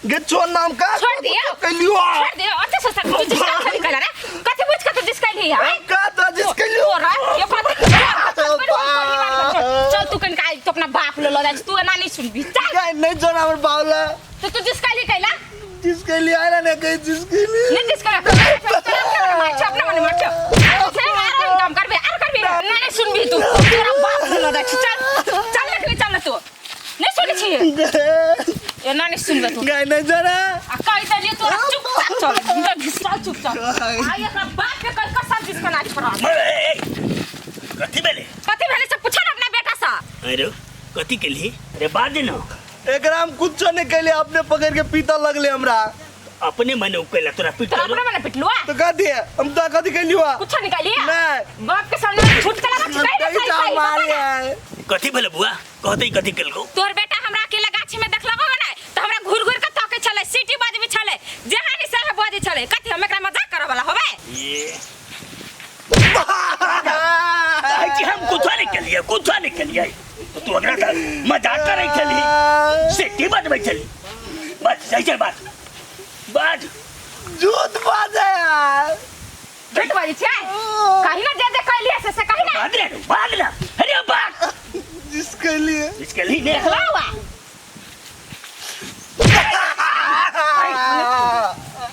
गे छोड़ नाम का छोड़ दिया। कैलियो छोड़ दे अते सस्ता तू जिसका खाली कला रे कथि बुझ के तू जिसका ली है का तो जिसके लिए तोरा ये कथि चल तू कन का तो अपना बाप ले ल जाइ तू एना नहीं सुनबी चल का नहीं छोड़ हमर बावला तो तू जिसका ली कैला जिसके लिए आया ना कहीं जिसके लिए नहीं जिसका अपना मार छ अपना मने मार छ से मार काम करबे आर करबे ना नहीं सुनबी तू तोरा बाप ले ल जाइ चल चल लेके चल तू नहीं सुनै छी एना नहीं सुनबे तू गाय नहीं छोड़ा आ कहि देलियै तोरा चुपचाप चल हिनकर घिसका चुपचाप आ एकरा बाप के कहि कऽ सब दिस ना छोड़ा कथी भेलै कथी भेलै से पूछो ना अपना बेटा से अरे कथी केलही अरे बाज न एकरा हम कुछो नहीं कैले अपने पकड़ के पीता लगले हमरा अपने मने उकेला तोरा पीट तोरा अपना मने पिटलुआ तो का दिए हम तो कथी कैलियो कुछो निकालिए नहीं। बाप के सामने झूठ के लगा छिकाई कहीं जा मारे है कथी भेलै बुआ कहते कथी केलको तोर बेटा हमरा अकेला गाछी में देखलको ना तो हमरा घूर घूर के तके छले सीटी बजबी छले जहाँ नि सह बजे छले कथी हम एकरा मजाक करे वाला होबे ये कहै छी हम कुछो नहीं केलिए कुछो नहीं केलिए तो तू ओकरा साथ मजाक करै छली सीटी बजबै छली बस सही छै बात बाज झूठ बाजे यार झूठ बजै छै कही ना जे जे कहलिए से से कही ना बाज रे बाज ना अरे बाज जिसके लिए इसके लिए ने देखला हुआ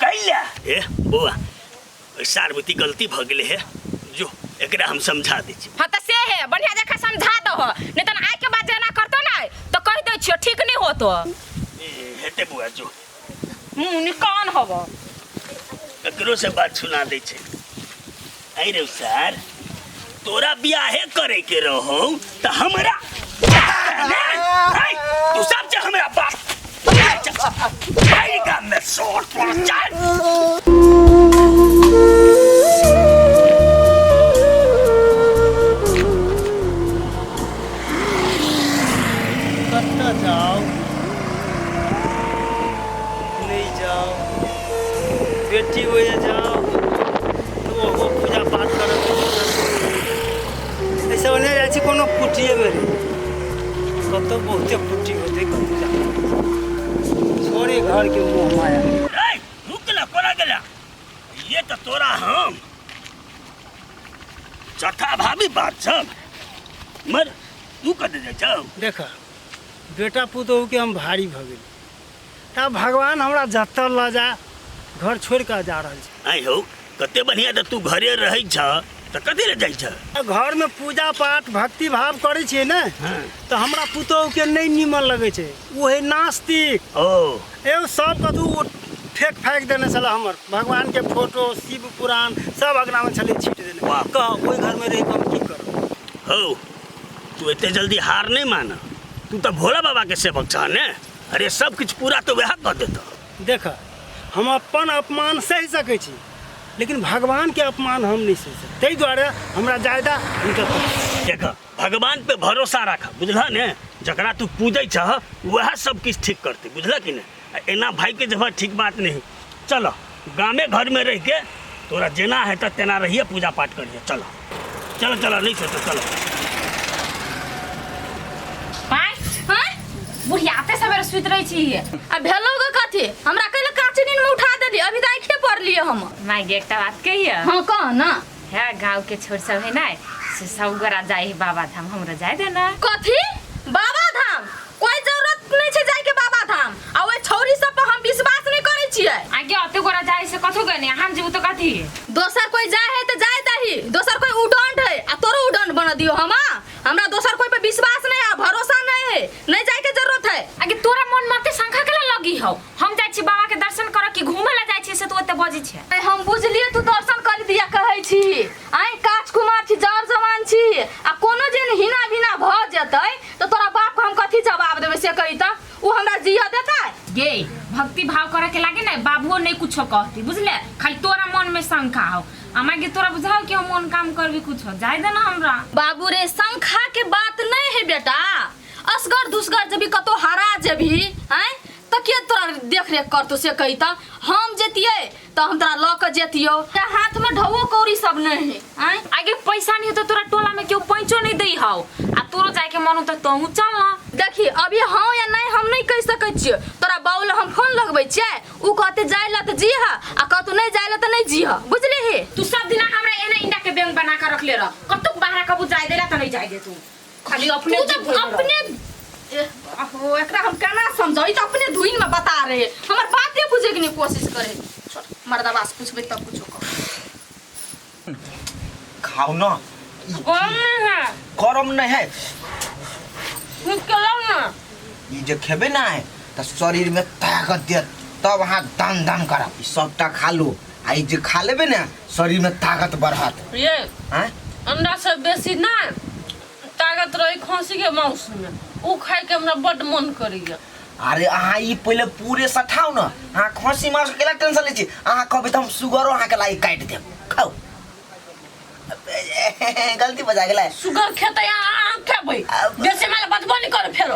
कैला ए बौआ सार्वती गलती भ गेलै हे जो एकरा हम समझा दै छी हाँ तो से है बढ़िया जगह समझा दो नहीं तो आइ के बाद जेना करतो ना तो कह दै छियो ठीक नहीं होतो ए, हेतै बौआ जो मुँह निकान हबो ककरो से बात सुना दै छै अरे रे सर तोरा बियाहे करे के रहो त हमरा नहीं, तू सब जे हमरा बाप भाई का में सोर तोरा चल कतऽ जाउ नहि जाउ बेटी ओहि जाउ तऽ ओहो पूजा पाठ करत एहिसँ ओने जाइ छी कोनो कुटिएमे रही कतहु बहुते कुटी होतै कतहु जा छोड़े घरके मोह माया ए, रुक ना कोना गेला ये तो तोरा हम चथा भाभी बात छ मर तू कतऽ जाइ छौ देख बेटा पुतोहुके हम भारी भऽ गेली तब भगवान हमरा जतऽ लऽ जा घर छोड़ि कऽ जा रहल छी आइ हौ कते बढ़िया तऽ तू घरे रहै छ तऽ कथी लए जाइ छ घरमे पूजा पाठ भक्ति भाव करै छियै ने तऽ हमरा पुतोहुके नहि नीमन लगै छै ओ है नास्तिक ओ एगो सब कतहु ओ फेक फाकि देने छलै हमर भगवानके फोटो शिव पुराण सब अगनामे छलै छीट देने वाह। कह ओहि घरमे रहि कऽ हम की करब हौ तू एते जल्दी हार नहीं मान तू तऽ भोला बाबा के सेवक छह ने अरे सब किछु पूरा तऽ वएह कऽ देतौ देख हम अपन अपमान सहि सकै छी लेकिन भगवानके अपमान हम नहि सहि सकै ताहि दुआरे हमरा जायदा हुनकर देख भगवान पे भरोसा राख बुझलह ने जकरा तू पूजै छह वएह सब किछु ठीक करतै बुझलह कि नहि आ एना भाई के जब ठीक बात नहीं चल गामे घर में रह के तोरा जेना हेतऽ तेना रहिए पूजा पाठ करिए चल चल चल नहीं छै तऽ चल आँय हाँ? बुढ़िया आते सवेरे सुति रहै छी आ भेलो गे कथी हमरा कैले काचे नींद में उठा देली अभी तऽ आँखे पड़ लिए हम माय गे एकटा बात कहिए हाँ कह ना है गाँव के छोड़ सब है ना से सब गोरा जाइ है बाबा धाम हमरो जाय दे ना कथी बाबा धाम कोई जरूरत नहीं छै जाय के बाबा धाम आ ओइ छौरी सब पर हम विश्वास नहीं करै छियै आगे अते गोरा जाय से कथो गने हम जेबू तो कथी दोसर कोई जाय है तऽ जाय दही दोसर कोई उडंड है आ तोरो उडंड बना दियो हम हाँ? हमरा दोसर कोई पे विश्वास नहीं है भरोसा नहीं है नहीं जाय के जरूरत है आगे तोरा मन माते शंखा केला लगी हौ हम जाइ छी बाबा के दर्शन करऽ कि घूमे ला जाइ छी से तू ओते बजै छै ए, हम बुझलिए तू दर्शन कर दिया कहै छी आइ काच कुमार छी जर जवान छी आ कोनो जे हिना बिना भ जेतै तऽ तोरा बाप के हम कथी जवाब देबै से कही तऽ उ हमरा जिय देतै गे भक्ति भाव करे के लागे ने बाबुओ नहीं कुछो कहती बुझले खाली तोरा मन में शंका हो अमा के तोरा बुझाओ कि हम मन काम करबी कुछो जाय दे ना हमरा बाबू रे शंखा के बात नहीं है बेटा असगर दुसगर जबी कतो हरा जेबी हैं तऽ के तोरा देख रेख करतो से कही त हम जेतियै त हम तोरा लऽ के जेतियौ। तोरा हाथ में ढौओ कौड़ी सब नहीं है आँय। आगे पैसा नहीं हो तो तोरा टोला में केओ पैंचो नहीं दै हौ आ तोरो जाए के मन हो तो तोहू चल ना। देखी अभी हाँ या नहीं हम नहीं कहि सकै छियै। तोरा बाबू लए हम फोन लगबै छियै, उ कहते जाय ला त जीह आ कहतौ नहीं जाय ला त नहीं जीह, बुझलिही? तू सब दिना हमरा एने इंडा के बैंक बना के रखले रह, कतौ बाहर कबू जाय देला त नहीं जाय दे तू, खाली अपने तू जीभ तऽ भरि रह। अपने हो एकरा हम केना समझाउ, ई तऽ अपने धुइन में बता रहे, हमर बाते बुझे के नहीं कोशिश करे। छोड़ मर्दवा से पूछबै तब कुछो कह। खाओ ना, गरम नहीं है। गरम नहीं है। निकलो ना। ई जे खेबे ना है त शरीर में ताकत देत, तब अहाँ दान दान करब। ई सबटा खा लू आ ई जे खा लेबे ना शरीर में ताकत बढ़त। ये आँय? अंडा से बेसी ना ताकत रही खसी के मांस में, उ खाए के हमरा बड मन करैया। अरे अहाँ ई पहिले पूरे सठाउ ना, अहाँ खसी मांस के केला टेंशन लै छी? अहाँ कहबै त हम सुगरो अहाँ के लाई काटि देब। खाउ। गलती बजा गेलै। सुगर खेतै अहाँ खेबै, बेसी माले बजबो नहीं करू फेरो।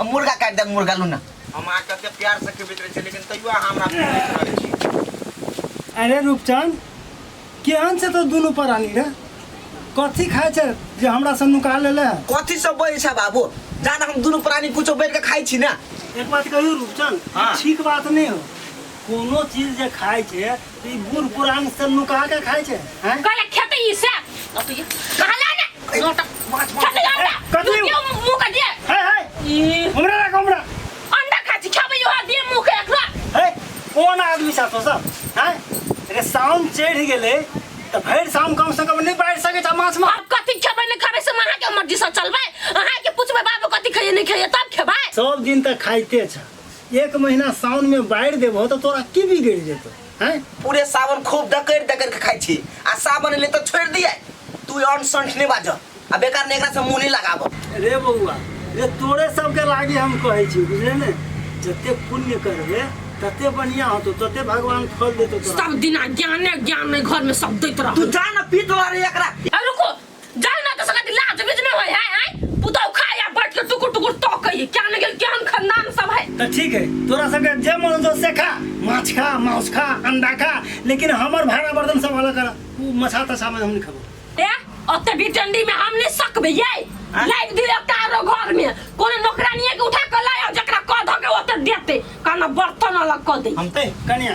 मुर्गा काटि देब, मुर्गा लू ना। हम अहाँ कते प्यार से खेबैत रहै छी, लेकिन तैयो अहाँ हमरा पीटैत रहै छी। अरे रूपचंद, केहन छै तो दुनू प्राणी रे? कथी खाइ छै जे हमरा से नुका लेले है? कथी सब बजै छै बाबू? जान हम दुनू प्राणी कुछो बैठ के खाइ छी ना। एक बात कहियो रूपचंद, हाँ। ठीक बात नहीं हो। कोनो चीज जे खाइ छै त ई बूढ़ पुरान से नुका के खाइ छै, हैं? कहले खेतै ई से। अब तो ये कहला ना, नोट। माछ, माछ। खेतै अंडा। कथी? दियौ मुँह के दिए। हे, हे। ई। हमरा राख, हमरा। अंडा खाइ छी, खेबै यो दिए मुँह के एकरा। हे, कोन आदमी छा तो सब, हैं? अरे साउन चढ़ गेलै त भरि साउन कम से कम नहीं बाढ़ि सकै छै माछ में। अब कथी खेबै नहीं खेबै से अहाँ के मर्जी से चलबै, अहाँ के पूछबै बाबू कथी खैये नहीं खैये तब खेबै। सब दिन तक खाइते छ, एक महीना साउन में बाढ़ि देबहो त तोरा की बिगड़ि जेतौ, हैं? पूरे सावन खूब डकैर डकैर के खाइ छी आ सावन एलै त छोड़ि दियै। तू अन संठ नहीं बाज आ बेकार ने एकरा से मुँह नहीं लगाब। रे बौआ रे, तोरे सबके लागी हम कहै छी, बुझले ने? जते पुण्य करबे तते बढ़िया होतो, तते भगवान फल देतो तोरा। सब दिना ज्ञाने ज्ञान नहीं घर में सब दैत रह। तू जा ना पीत ला रे एकरा। अरे रुको, जा ना तो सकत लाज बीच में होय है, हैं? पुतौ खा या बैठ के टुकुर टुकुर तकई, क्या न गेल ज्ञान खानदान सब है। त ठीक है, तोरा सबके जे मन होतो से खा, माछ खा, मांस खा, अंडा खा, लेकिन हमर भाड़ा बर्तन सब अलग कर, उ मछा तछा में हम नहीं खबो। ए ओते बिटंडी में हम नहीं सकबे ये। लाइक the एकटा आरो घर में कोनो नौकरानिया के उठा के लाओ जकरा कह ध के ओते देते, काना बर्तन अलग क दे। हम ते कनिया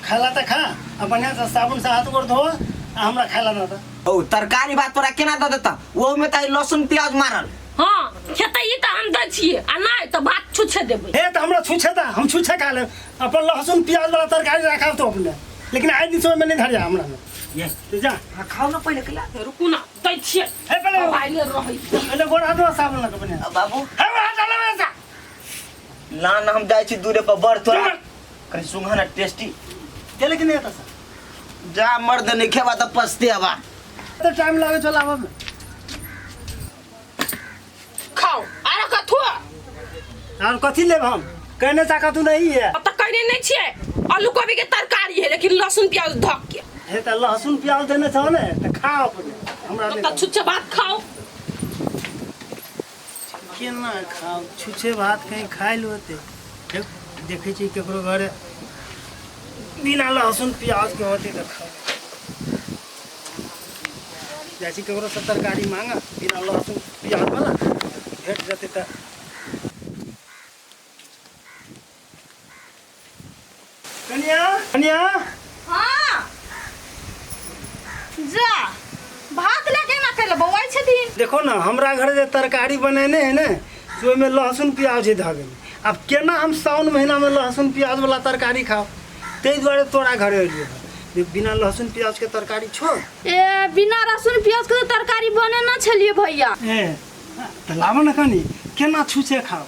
खाला त खा, आ बढ़िया से साबुन से हाथ गोड़ धो आ हमरा खाला ना त। ओ तरकारी भात तोरा केना द देता? ओहू में त लहसुन प्याज मारल। हां खेतै ई त हम दै छियै आ नै त भात छुछे देबै। हे त हमरा छुछे दा, हम छुछे खा लेब, अपन लहसुन प्याज वाला तरकारी राखब तो अपने, लेकिन आज दिन समय में नहीं धरिया हमरा में। ये। तू जा। हाँ, खाओ ना पहले खिला। रुकू ना, दै छियै। हे पहले मोबाइले रहै। पहले गोड़ हाथ धो साबुन लगा बढ़िया। बाबू। हे गोड़ हाथ धो ले जा। ना ना हम जाइ छी दूरे पर बड़ तोरा। चल। कनी सुंघा ना टेस्टी। चले कि नहीं आता सर? जा मर्द नहीं खेबा त पछते आबा। तो टाइम लागे चल आबा में। खाओ, आरो कथु? आर कथी लेब हम? कहने चाका तू नहीं है। अब त कहने नहीं छियै, आलू गोभी के तरकारी है लेकिन लहसुन प्याज धक के। हे त लहसुन प्याज देने छौ ने त खा अपने, हमरा तब नहीं त छुच्छे भात खाओ। केना खाओ छुच्छे भात? कहीं खाइल होते? देखै छी केकरो घरे बिना लहसुन प्याज के होते त खाओ। जाइ छी केकरो से तरकारी मांगा बिना लहसुन प्याज वाला, भेट जेतै त। कनिया, कनिया। हाँ जा, भात लए केना कैले बौआइ छथिन? देखो ना हमरा घर जे तरकारी बनेने है ने से ओहिमे लहसुन प्याज धऽ गेलै। आब केना हम साउन महीनामे लहसुन प्याज वाला तरकारी खाउ? ताहि दुआरे तोरा घरे एलियै हँ जे बिना लहसुन प्याज के तरकारी छौ। ए बिना लहसुन प्याज के तरकारी बनेने छलियै भैया। ए तऽ लाबऽ ने कनी, केना छुछे खाउ?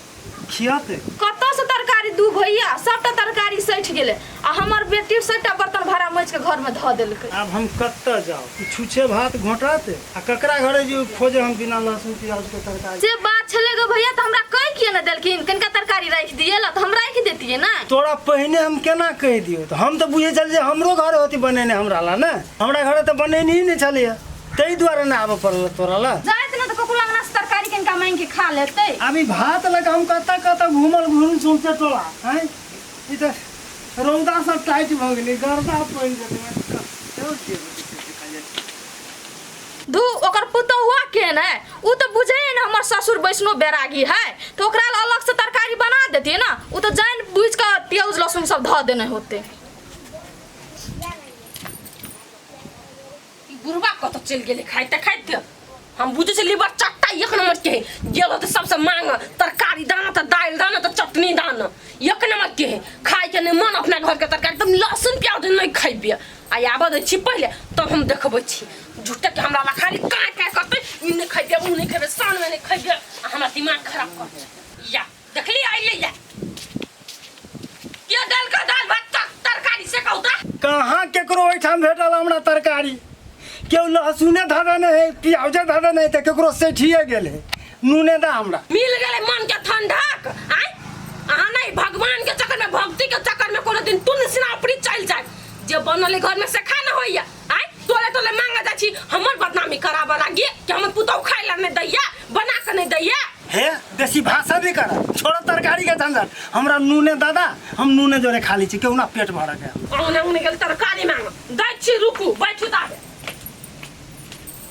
खियत कतऽ से तरकारी दू भैया? सबटा तरकारी सठि गेलै आ हमर बेटी सबटा बर्तन भाड़ा मचि के घर में धऽ देलकै। आब हम कतऽ जाउ? छुछे भात घोटत आ ककरा घरे जे खोजे हम बिना लहसुन प्याज के तरकारी? से बात छलै गो भैया, तऽ हमरा कहि किए ने देलखिन? कनिका तरकारी राखि दियै ला तऽ हम राखि देतियै ने। तोरा पहिने हम केना कहि दियौ? तऽ हम तऽ बुझै छलियै जे हमरो घरे होती बनेने हमरा ला ने, हमरा घरे तऽ बनेने ही नहि छलैया, ताहि दुआरे ने आबऽ पड़ल तोरा ला। जाइत ने तऽ ककरो अंगना से तरकारी कनिका भीखा मांगि के खा लेतै। अभी भात लऽ कऽ हम कतऽ कतऽ घूमल घुरू सौंसे टोला हैं। ई तऽ रौदा सब टाइट भऽ गेलै, गर्दा पड़ि गेलै। कतऽ जेबै से देखल जाइ छै। धू ओकर पुतहुआ के ने उ तऽ बुझै ने हमर ससुर वैष्णो बैरागी है, तऽ ओकरा लए अलग से तरकारी बना देतियै ने। उ तऽ जानि बुझि कऽ प्याज लहसुन सब धऽ देने होतै। ई बुढ़बा कतऽ चलि गेलै खाइते खाइते? हम बुझै छी लीवर चट्टा एक नंबर के है। गेल होतै सबसे मांग तरकारी दाना तऽ दालि दाना तऽ चटनी दाना, एक नंबर के है। खाय के नहि मन अपना घर के तरकारी, तुम लहसुन प्याज नहि खैबे। आ आबऽ दै छी पहिले, तब हम देखबै छी। झूठे के हमरा लखारी काँय काँय करतै, ई नहि खैबे ओ नहि खैबे, साँझमे नहि खैबे, आ हमरा दिमाग खराब करतै। या देखली अइलै या के देलकै दालि भात तरकारी से कहू तऽ? कहाँ केकरो ओहिठाम भेटल हमरा तरकारी? केओ लहसुने धऽ देने है, प्याजे धऽ देने है, तऽ केकरो सठिए गेल है। नूने दा हमरा। मिल गेलै मन के ठंडक। आय अहाँ नहीं भगवान के चक्कर में, भक्ति के चक्कर में कोनो दिन तुन सिनापरी चल जाए। जे बनल है घर में से खा न होइया। आय तोले तोले मांगे जाइ छी, हमर बदनामी कराबऽ लागी कि हमर पुतहु खाइ ला नहीं दैया, बना के नहीं दैया। हे बेसी भाषा भी कर, छोड़ तरकारी के झंझट, हमरा नूने दादा, हम नूने जोरे खा ली छी, केहू ना पेट भर के। औने औने गेल तरकारी मांग दै छी। रुकू, बैठू ता।